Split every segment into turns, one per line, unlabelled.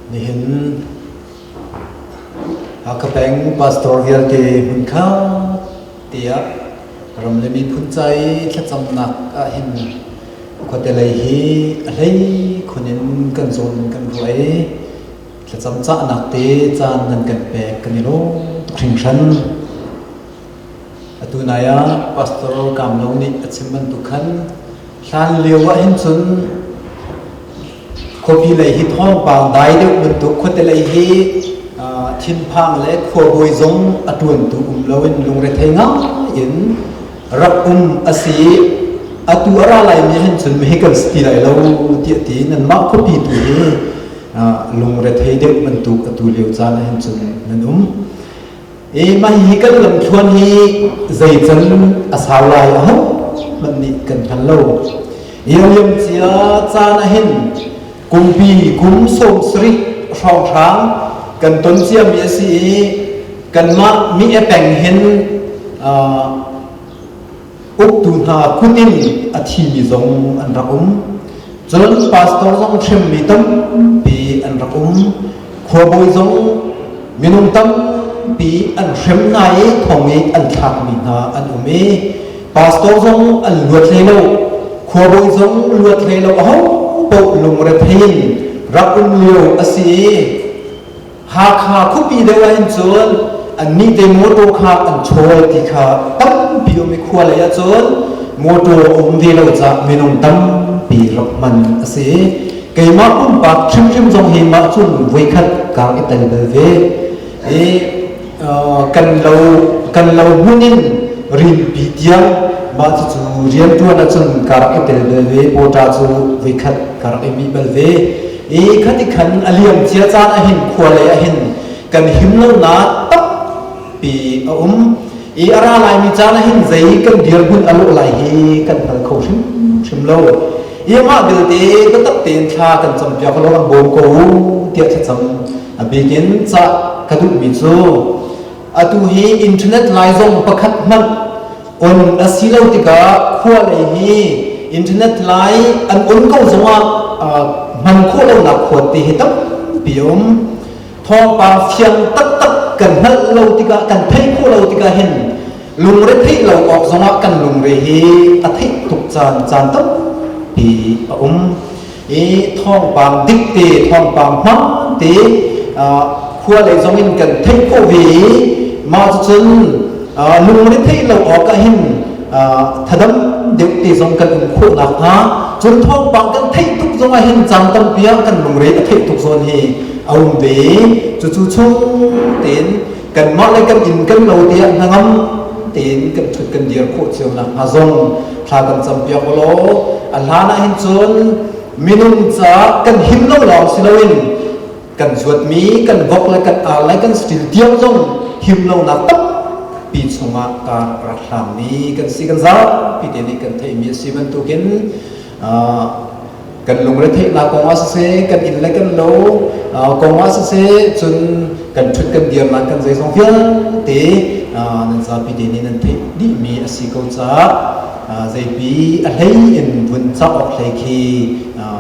Nihin Hakha peng pastor vialte hmunkhat tiah ram le miphun ca i thlacamnak ahhin khuate lei hi a hlei khun in kan zawn kan ruah i thlacam cahnak te caan nan kan pek kan i lawm tuk hringhran. Atu nai ah Pastor Kam Lo nih a chim bantuk khan hlan lio ah hin cun khuapi lei hi thawngpang dai deuh bantuk khuate lei hi thinphang le khuabawi zong a ṭuantu um loin lungrethei ngai in rak um a si i atu a ra laimi hin cun hi kan si ti lai lo tiah ti nanmah khuapi tu hi lungrethei deuh bantuk atu lio caan ah hin cun nan um. I mah hi kan lamthluan hi zei can a sau lai aho hmanh nih kan hngal lo. I a liam cia caan ah hin kumpi kum 70 hrawnghrang kan ton ciami a si i kanmah mi e peng hin uktu hna kut in a thimi zong an rak um. Cun pastor zong hremmi tampi an rak um. Khuabawi zong minung tampi an hrem hna i thong i an thlakmi hna an um i pastor zong an luat hlei lo. Khuabawi zong luat hlei lo aho paoh lungrethei in rak um lio a si i Hakha khuapi deuh ahhin cun annih te motor kha an chawl ti kha tampi um i khua lei ahcun motor a um ve lo caah minung tampi rak hman a si. Keimah pumpak hrimhrim zong hi mah cun voikhat kaa i tel bal ve. I kan lo kan lo hmun in rinpi tiang mah cucu rianṭuan ahcun ka rak i tel bal ve pawṭa cu voikhat ka rak i mih bal ve. I khati khan a liam cia caan ahhin khua lei ahhin kan him lonak tampi a um i a ra laimi caan ahhin zei kan dirhmun a lawh lai hi kan hngal kho hrimhrim lo. I amah belte biatak tein thla kan campiak lo kan bawm ko u tiah thlacam a bikin cah ka duhmi cu atu hi internet lai zong pakhat hmanh on a si lo tikah khua lei hi internet lai an on ko zongah hman khawh lonak khuat te hi tampi a um. Thawngpang fiang taktak kan hngalh lo tikah kan theih khawh lo tikah hin lungre theih lo awk zongah kan lungre hi a theih tuk caan caan tampi a um. I thawngpang dik te thawngpang hmaan te khua lei zong in kan theih khawh ve i mah cucun lungre theih lo awk ah hin thadam deuh te zong kan um khawh nakhnga cun thawngpang kan theih tuk zong ah hin caan tampi ah kan lungre a theih tuk zawn hi a um ve cucu chung tein kanmah le kan inn kan lo tiah hnangam tein kan ṭhut kan dir khawh cio nakhnga zong thla kan campiak ulaw a hlan ah hin cun minung ca kan him lo lawng si loin kan zuatmi kan vok le kan ar le kan stil tiang zong him lonak tampi chungah kar rak hlangmi kan si kan zapi te nih kan theihmi a si bantukin kan lungretheihnak kong ah siseh kan inn le kan lo kong ah siseh cun kan ṭhut kan dirnak kan zeizong vialte nan zapi te nih nan theih dihmi a si ko caah zeipi a hlei in vun cah awk hlei khi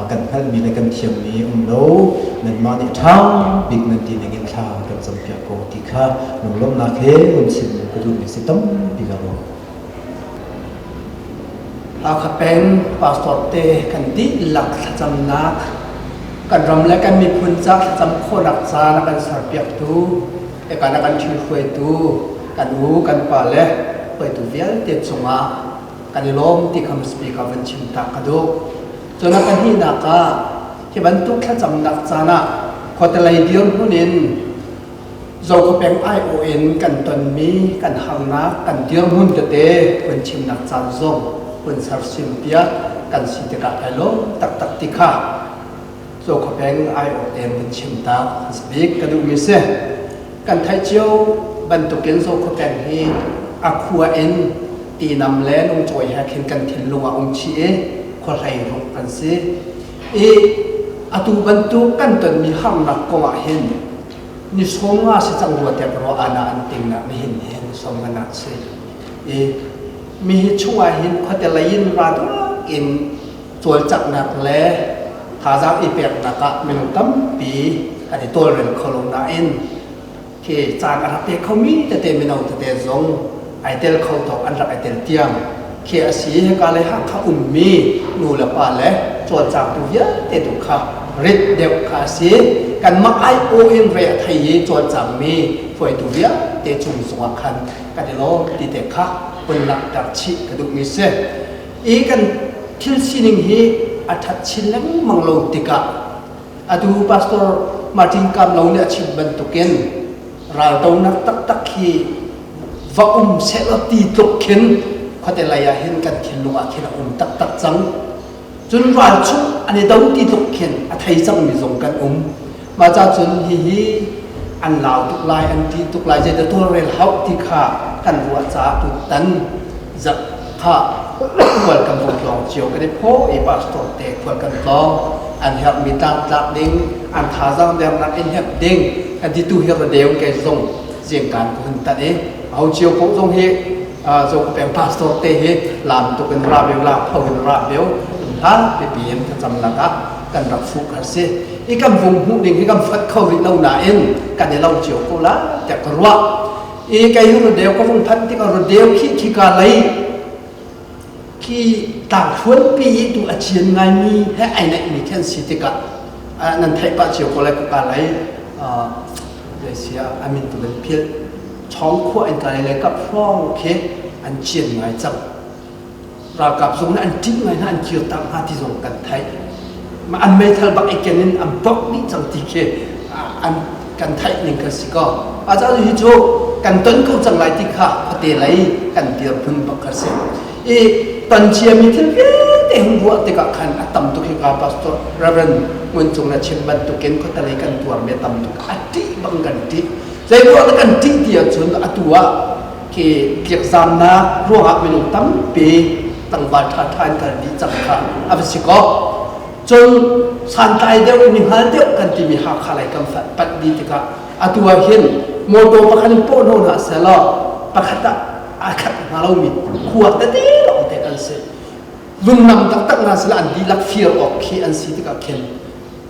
kan hngalhmi le kan thiammi um lo nanmah nih ṭha bik nan ti ning in thla kan campiak ko ti kha lunglawmhnak he vun chim ka duhmi si tampi ka ruah.
Hakha peng pastor te kan dihlak thlacamnak kan ram le kan miphun ca thlacam khawhnak caan a kan serpiaktu ekan a kan ṭhihruaitu kan u kan pa le hruaitu vialte cungah kan i lawm ti kham speaker van chim tak ka duh. Cun a pahnihnak ah hi bantuk thlacamnak caan ah khuatelei dirhmun in Zokhua peng aiawh in kan tonmi kan harnak kan dirhmun tete hun chimnak caan zong hun sersiam piak kan si tikah kai lawm taktak ti kha Zokhua peng aiawh tein hun chim tak bik ka duhmi si. Kan theih cio bantukin Zokhua peng hi a khua in tinam le lungcawi he khin kan thinlung ah um chih i khua hlei ruk kan si. I atu bantuk kan tonmi harnak kong ah hin ni 50 si cang rua tiah ka ruah ana an ting nak nihin hin 50 nak si i mi hi chungah hin khuate lei in ra duak in cawlcanghnak le thazaang i peknak ah minung tampi. Kan i tawlrel kho lo nain khi caan a rak pe khomi tete mino tete zong ai tel kho tawk an rak i tel tiang khi a si. Hika le Hakha ummi nu le pa le cawlcangtu vialte tu kha rit deuh kha a si. Kanmah ai-aw in re a thei i cawlcangmi hruaitu vialte cung zongah khan kan i lawm ti te kha hun langhter chih ka duhmi si. I kan thil sining hi a ṭhat chin lengmang lo tikah atu Pastor Martin Kamlo nih a chim bantukin raldonak taktak hi va um sehlaw ti tluk khin khuate lei ah hin kan thinlung ah khin a um taktak cang. Cun ral chung an i do ti tluk khin a thei cangmi zong kan um. Mah ca cun hihi an lau tuk lai, an ṭih tuk lai, zeidah tawlrel hauh ti kha kan ruah caah tutan zarh kha khual kan vung tlawng cio kan i phaw i pastor te khual kan tlawng. An herhmi tlangtlak ding, an thazaang dernak in herh ding, kan ti tu hi radeu ke zong zingkan ka hun tan i ho cio poh zong hi zo peng pastor te hi lam tuk in ra beu lam pho in ra beu hlan pipi in thlacam lakah kan rak fuh kha si i kan vung hmuh ding hi kan fat kho rih lo nain kan i lo cio ko la tiah ka ruah. I kei hi rodeu ka vung phanh tikah rodeu khi khika lei khi tlangthluan pi i tu a cian ngaimi he ai naihmi khi an si tikah nan theih pah cio ko lai ka lei zei sia a min tu kan philh chong khua in ka lei lei kap hrawng khi an cian ngai cang. Ralkap zong nih an ṭih ngai hna, an kir tak hna ti zong kan theih. An meithal bak i ken in an bok dih cang ti khi an kan theih ning kha si ko. Aca hi cu kan ton ko cang lai ti kha khuate lei kan dirhmun bak kha si. I ton ciami thil vialte hun ruah tikah khan a tam tuk. Hika pastor Reverend Ngun Cung na chim bantukin khuate lei kan tuarmi a tam tuk, a ṭih bang kan ṭih. Zei ruah dah kan ṭih ti ahcun atu ah khi tliakzaamnak ruangah minung tampi tlangval ṭhaṭha in kal dih cang kha a va si ko. Cun santlai deuh, mi hngal deuh kan timi Hakha lei kan panh dih tikah atu ah hin motor pakhat in pawh hna selaw pakhat ah aa khat hnga lomi khua tete lawngte kan si. Lungnam taktak hna sila an dihlak fir awk khi an si tikah khin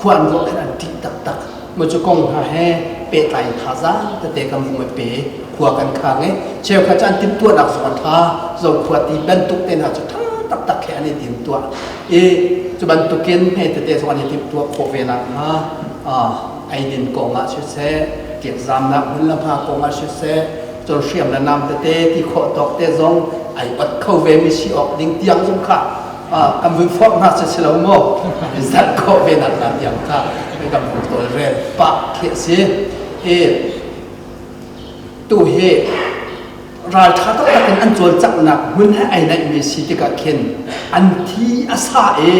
khua an ruah khan an ṭih taktak. Maw cu kong hna he pehtlai in thazaang tete kan vung i pe, khua kan khang i cheukhat cu an timhtuahnak zong a ṭha. Zokhua ti bantuk te hna cu ṭha taktak he an i timtuah i cu bantukin hme tete zong an i timhtuah khawh ve nakhnga eidin kong ah siseh, kiakzaamnak hmun le hma kong ah siseh, cun hriam le nam tete ti khawh tawk te zong ai ot kho ve mi si awk ding tiang zong kha kan vun forh hna si si lo maw zalh khawh ve nak hna tiang kha kan vun tawlrel pah khi a si. I tu hi ralṭha taktak in an cawlcanghnak hmun he ai naihmi si tikah khin an thi a sa i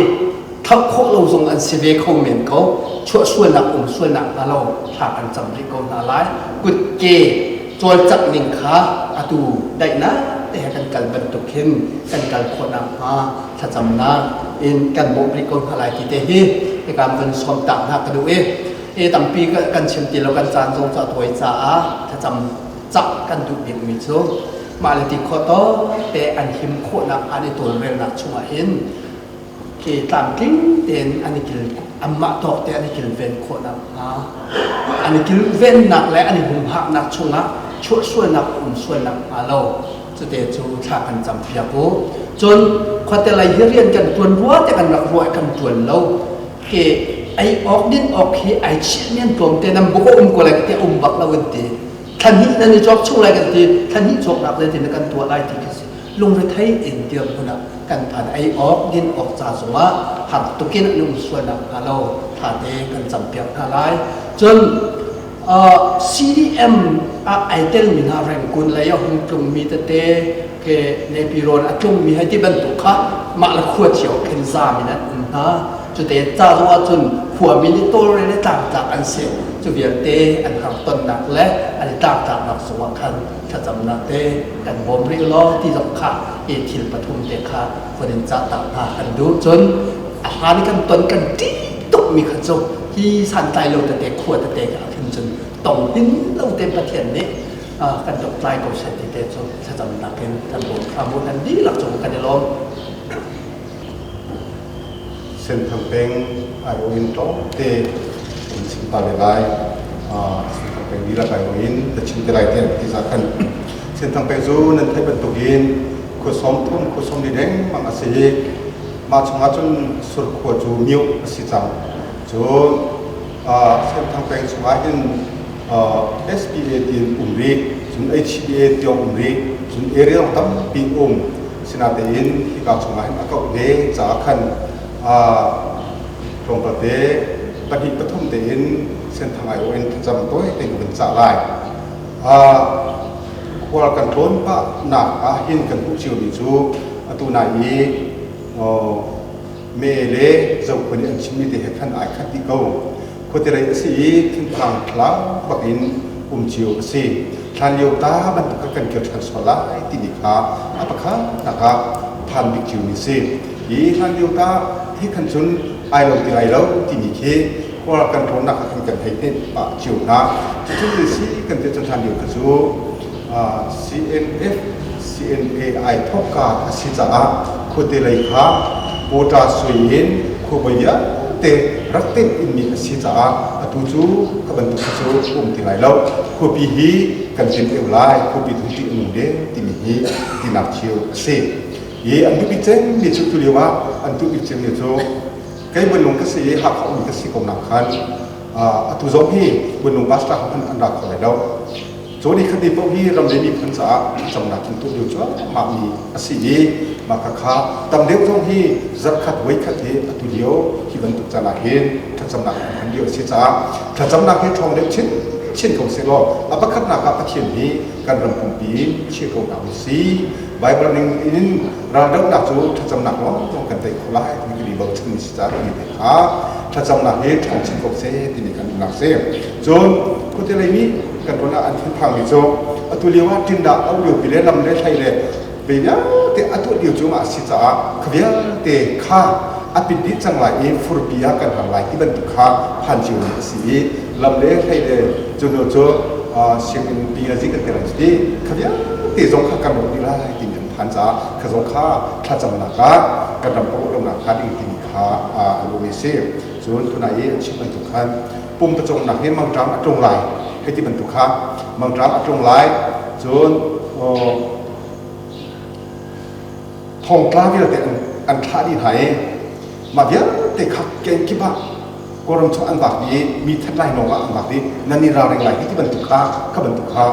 thlauh khawh lo zong an si ve kho men ko. Chuahsualnak um sualnak hnga lo thla kan cam rih ko hna lai. Kutke cawlcangh ning kha atu daihnak te he kan kal bantuk hin kan kal khawh nakhnga thlacamnak in kan bawmh rih ko hna lai ti te hi hika van sawm tak hna ka duh i e tampi kan chim ti lo, kan caan zong cu a tawi caah thlacam cak kan duh bikmi cu mah le ti khawh tawk te an him khawhnak an i tawlrelnak chungah hin ke tlamtling tein an i kil anmah tawk te an i kilven khawhnak hnga, an i kilvennak le an i humhaknak chungah chuahsualnak um sualnak hnga lo cute cu thla kan cam piak u. Cun khuate lei hi rian kan tuan rua te kan rak ruah kan tuan lo ke ei awk din awk hi ai chiah men tlawm te nam buk um ko lai te um bak lo an ti. Thla hnih nan i cawk chung lai kan ti, thla hnih cawknak zeitin kan tuah lai ti khi si. Lungrethei in dirhmun ah kan phan. Ei awk din awk ca zongah har tukin an um sualnak hnga lo tha te kan campiak hna lai. Cun CDM ah ai telmi hna Rangoon lei a hung tlungmi tete ke Nepirawn a tlungmi hei ti bantuk kha mah le khua cio khin zaam in an um hna. Cute ca zong ahcun khuami nih tawlre le tlangtlak an si. Cu vialte an har tonnak le an i tlangtlaknak zongah khan thlacamnak te kan bawm rih law ti zong kha i thil pathum te kha von in cah tak hna kan duh. Cun a hlan i kan ton kan ṭih tukmi kha cu hi santlai lo tete khua tete ah khin cun tong hin lo te Pathian nih kan tlai ko seh ti te cu thlacamnak in kan bawm hram u. Nan dihlak cung kan i lawm.
Senthang peng aiawh in tlawmte kan chim. ta ve lai. Senthang peng lila kai in ka chim te lai tiah ti za khan. Senthang peng cu nan theih bantukin khua 30 khua 40 dengmang a si i mah chungah cun surkhua cu mio a si cang. Cun Senthang peng chungah hin SPA tiin um rih, cun HBA tiang um rih, cun area tampi um. Sinatein hika chungah hin a kauh ve caah khan tlawmpal te pahnih pathum tein Senthang aiawh in thlacam tawi tein ka vun cah lai. Khual kan tlawn pah nak ah hin kan hmuh ciomi cu atu nai i Me le Zokhua nih an chimmi te he khan ai khat dih ko. Khuatirei a si i thinphang thlau bak in um cio a si. Hlan lio ta bantuk kha kan kir ṭhan sual lai timi kha a pakhat nak ah phan bik ciomi a si. Hi hlan lio ta hi khan cun ai lo ti lai lo timi khi khual kan tlawnnak ah khan kan hei hnenh pah cio hna. Cucu zei si kan ti cun hlan lio kha cu CNF CNA ai thawkka a si caah khuate lei kha quota sui in khuabawi vialte rak tinh inmi a si caah atu cu kha bantuk kha cu um ti lai lo. Khuapi hi kan tim eu lai, khuapi thung ṭih a nung deng timi hi tinak thil a si. I an duh bik cemmi cu tulio ah an duh bik cemmi cu kei Buanlung ka si i Hakha um ka si ko nak khan atu zong hi Buanlung pastor hmanh an ra kho lai lo. Caw ni khat ni paoh hi ram le miphun caah thlacamnak kan tuah lio cuahmah mi a si i mah khakha tam deuh zong hi zarhkhat voikhat hi atu lio hi bantuk caan ah hin thlacamnak kan hman lio a si caah thlacamnak hi ṭhawng deuh chin chin ko sehlaw a pakhatnak ah Pathian hi kan ram pumpi in chia ko hna usih. Bible ning in raldohnak cu thlacamnak lawng lawng kan tei kho lai timi kan i bochan mi si caah timi te kha thlacamnak hi ṭhawng chin ko seh timi kan duhnak si. Cun khuate lei nih kan rawn ah an thinphang mi cu atu lio ah tindah auh lio pi le lam le hlei le ve vialte a tuah lio cungah a si caah kha vialte kha a pit dih cang lai i furpi ah kan hmang lai ti bantuk kha phan cio mi a si i lam le hlei le cu hnu cu sianginn pi le zik kan ti lai ti kha vialte zong kha kan rawk dih lai timi an phan caah kha zong kha thlacamnak ah kan ram a lonak hnga ding timi kha a ruahmi a si. Cun tunai i an chim bantuk khan pumpacawmnak hi mangṭam a tlung lai hei ti bantuk kha mangṭam a tlung lai cun thongtla vialte an thlah dih hna i mah vialte kha kenkip ah Kawlram chung an vak dih i mi that lai nawng ah an vak dih nan i ralring lai hi ti bantuk kha kha bantuk kha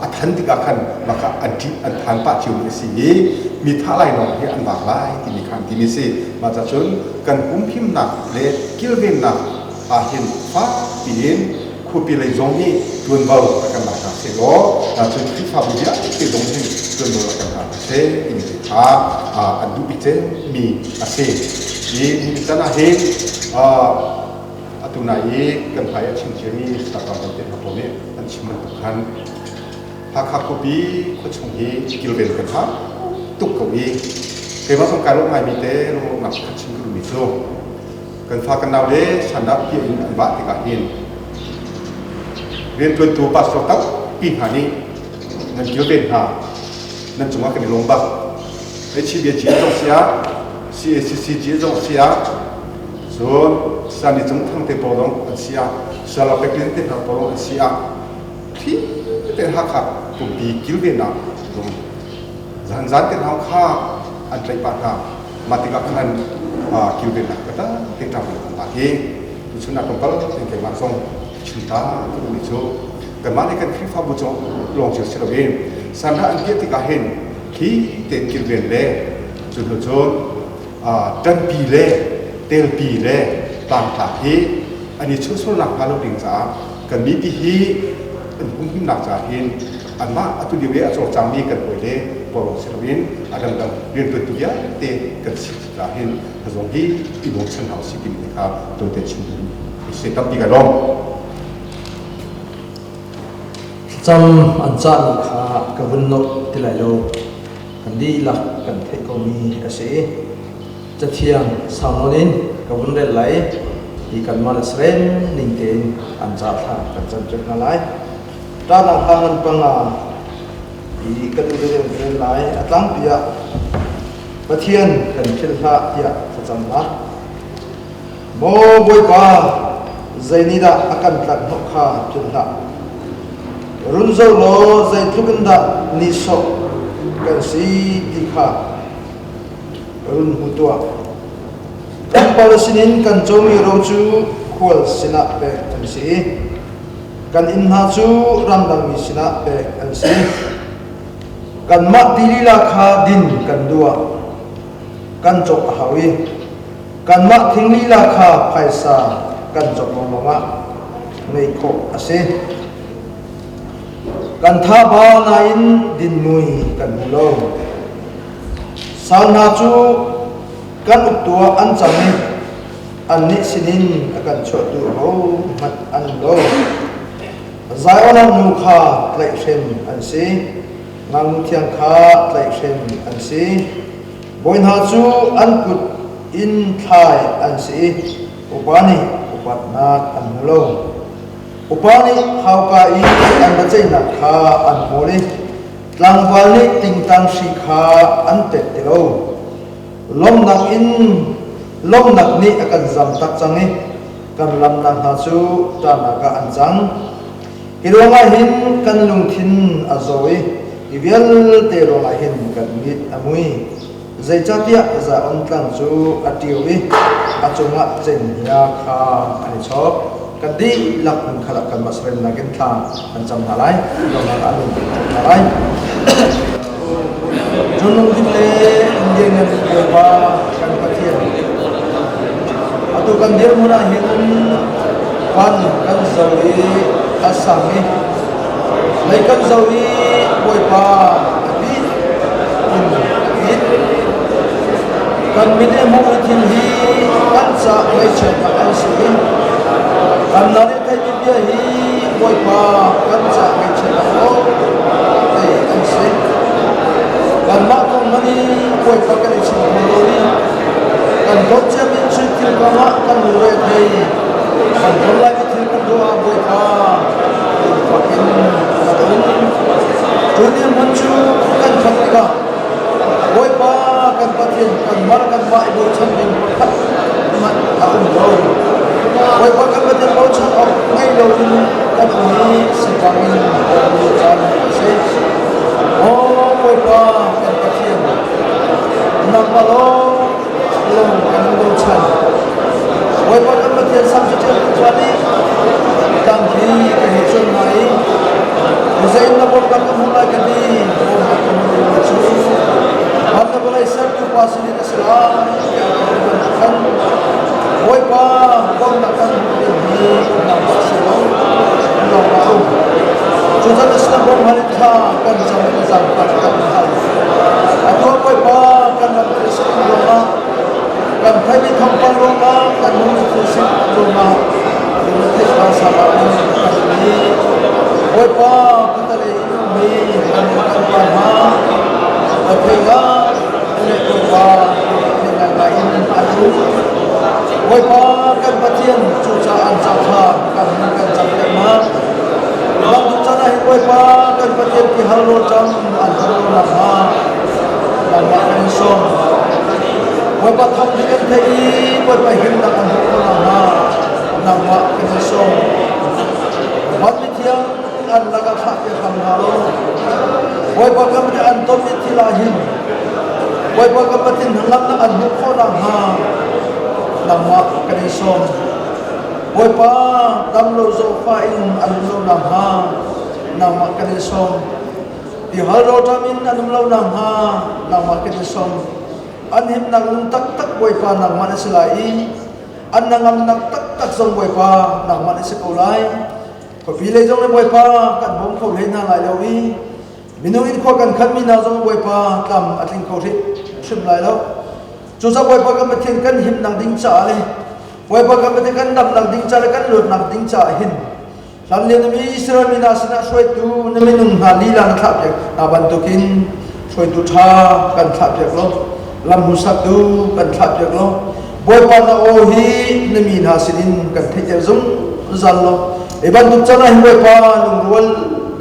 a than tikah khan mah kha an ṭih an phan pah ciomi a si i mi thah lai nawng hi an vak lai timi kha an timi a si. Mah cah cun kan humhimnak le kilvennak ah hin fak piin khuapi lei zong nih ṭuanvo a kan lak hna sehlaw cun Khrihfabu vialte zong hin ṭuanvo a kan lak hna seh timi te kha an duh bik cemmi a si. Hi nihin chan ah hin atu nai i kan hmai a chim ciami Sakram te hna pawl nih an chim bantuk khan Hakha khuapi khuachung hi kilven kan hau tuk ko i keimah zong kai lawm ngaimi te lunglawmhnak pakhat chim ka duhmi cu Kan fa kan nau le sandah piah in an vah tikah hin rianṭuantu pastor tampi hna nih nan kilven hna, nan cungah kan i lawm bak. HCBG zong si ah, CACCG zong si ah, cun Sani Cung Thang te pawl zong an si ah, Sala Peklin te hna pawl zong an si ah, thli tein Hakha pumpi kilvennak zong zan zan te hna kha an tlaih pah hna. Mah tikah khan kilvennak taktak te ṭang in an lak i tuchun ah tlawmpal tein keimah zong chim ta ka duhmi cu kanmah nih kan Khrihfabu cung lawng cio si loin sandah an piah tikah hin thli tein kilven le cu hnu cun ṭanpi le telpi le tlangtlak hi an i chuhsurnak hnga lo ding caah kan mipi hi an humhimnak caah hin anmah atu lio i a cawlcangmi kan hawi le pawl si loin a dangdang riantuantu vialte kan si tikah hin a zong hi i bochan hau si timi kha tawite chim si tampi ka lawm.
Thlacam an cahmi kha ka vun nolh ti lai lo. Kan dihlak kan theih komi a si. Cathiang sau nawn in ka vun rel lai i kanmah le sarem ning tein an ca thla kan campiak hna lai. Ṭahnak hla ngan panga i kan u deuh rel lai. A tlangpi ah Pathian kan philh hlah tiah thlacamnak. Maw Bawipa,
Zei nih dah a kan tlak hnawh kha philh hlah. Run zoh law zeitluk in dah nihsawh kan si ti kha run hmu tuah. Kan pale sinin kan comi ro cu khual sinah pek an si i kan inn hna cu ramdangmi sinah pek an si. Kanmah ti lila kha din kan duh ah kan cawk a hau i kanmah thing lila kha phaisa kan cawk lawnglawng ah ngeih khawh a si. Kan thaba nain dinmui kan hmu lo. Sal hna cu kan uktu ah an cang i annih sinin a kan chuahtu ahohmanh an um lo. Zion ah nu kha tlaihhrem an si, ngaknu thiang kha tlaihhrem an si. Bawi hna cu an kut in thlai an si i upa nih upatnak an hmu lo. Upa nih hauka i an biaceihnak kha an hmawl i tlangval nih tingtang hri kha an pek ti lo. Lawmhnak in lawmhnak nih a kan zamtak cang i kan lamnak hna cu ṭahnak ah an cang. Hi ruangah hin kan lungthin a zaw i hi vialte ruangah hin kan mit a mui. Zeicahtiah Zion tlang cu a ṭio i a cungah cenghngia kha an i chawk. Kan dihlak hmun khat ah kanmah seremnak in thla kan cam hna lai. Lawmhnak ah an hna lai. Cun lungthin le lianngan Bawipa kan Pathian, atu kan dirhmun ah hin van kan zo i a sang i lei kan zo i Bawipa a bih in a bit. Kan mit i hmuhmi thil hi kan ca ngaihchiatnak an si i kan nar i theihmi bia hi Bawipa kan ca ngaihchiatnak lawngte an si. Kanmah kong hmanh i Bawipa kan i chim kho lo i kan dawt ciami sui thil kongah kan lungre a thei. Kan ton laimi thil kan ruah ah Bawipa lungfak in kan um. Cu dirhmun cu kan phak tikah Bawipa kan Pathian kanmah kanmah i bochan ding pakhat hmanh a um lo. Bawipa kan Pathian bochan awk ngei loin kan um i sifang in kan um caan a si. Maw Bawipa kan Pathian, nangmah lawng lawng kan in bochan. Bawipa kan Pathian Sam caṭial khua nih tlang khi ka hei cuan hna i zei in na bawmhnak ka hmuh lai ka ti bawmhnak ka hmuh dingmi cu van le vawlei sertu pa sinin a si lai tiah ka ruah khan Bawipa bawmhnak kan hmuh ding hi nangmah si lo nangmah um cucan a sinah bawmhhal in thla kan cam i zaangfak kan hal atu ah Bawipa kan ram thil sining ruangah kan theihmi thawngpang ruangah kan hmuhmi thil sining ruangah lungretheih hmasa in kan mi Bawipa khuatalei in ummi kan kan pa hna ka thei ngai le Bawipa thei ngaingai in an um Bawipa kan Pathian cucaah an ca kha kan kan cam lengmang Bantuk caan ah hin Bawipa kan Pathian ti har lo cang an har lo nakhnga nangmah kan in sawm. Bawipa thawng hi kan theih i Bawipa himnak an hmuh khawh nakhnga nangmah kan in sawm. Van mithiang an lakah thlah piak hram hna law Bawipa kan Pathian an tonmi thil ah hin Bawipa kan Pathian hnangamnak an hmuh khawh nakhnga nangmah kan in sawm. Bawipa damlo zohfah in an um lo nakhnga nangmah kan in sawm. Tihal rawlṭam in an um lo nakhnga nangmah kan in sawm. An himnak lung taktak Bawipa nangmah na si lai i an hnangamnak taktak zong Bawipa nangmah na si ko lai. Khuapi lei zong le Bawipa kan bawm kho hlei hna lai lo i minung in khua kan khanmi hna zong Bawipa tlam a tling kho hrim lai lo. Cucaah Bawipa kan Pathian kan himnak ding caah le Bawipa kan Pathian kan damnak ding caah le kan luatnak ding caah hin hlanlio na mi Israel mi hna sinah hruaitu na minung hna lila na thlahpiak hna bantukin hruaitu ṭha kan thlahpiak law lam hmusaktu kan thlahpiak law Bawipa na aw hi na mi hna sinin kan theihter zungzal law hi bantuk can ah hin Bawipa lungrual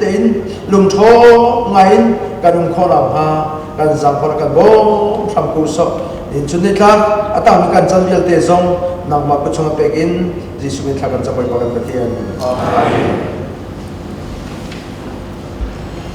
tein lungṭhaw ngaiin kan um khawh nakhnga. Kan zaangfah kan bawm hram ko sawh. In chun nitlak a tangmi kan can vialte zong nangmah kut chungah pek in Jesuh min thla kan cam Bawipa kan Pathian.
Amen.